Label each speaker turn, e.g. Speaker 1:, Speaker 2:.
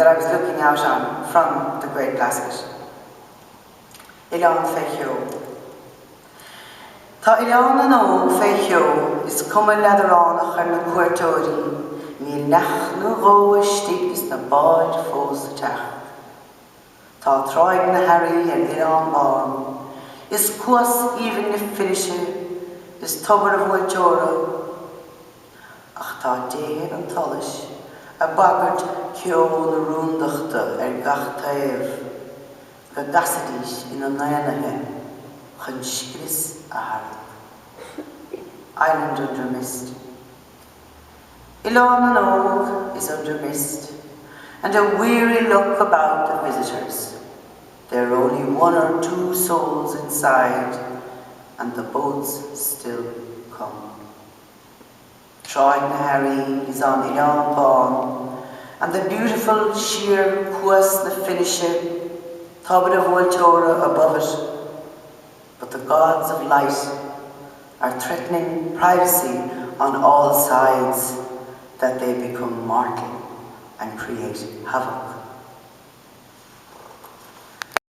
Speaker 1: that I was looking out on from the Great Blasket. Oileán fé cheo. Tá Oileán na nÓg fé cheo is cuma leadaránach ar na cuairteoirí, níl neach nó dhó istigh is na báid fós ag teacht. Tá Tráigh na hEarraí ar Oileán Bán, is cuas aoibhinn na Foilise is Tobar a' Bhuailteora, ach tá déithe an tsolais ag bagairt ceo na rúndachta ar gach taobh go gcasfaidís ina ndaonnaithe chun scrios a tharraingt. Island under mist. Oileán na nÓg is under mist and a weary look about the visitors. There are only one or two souls inside and the boats still come. Tráigh na hEarraí is on Oileán Bán and the beautiful sheer Cuas na Finnise, Tobar a' Bhuailteora above it, but the gods of light are threatening privacy on all sides that they become mortal and create havoc.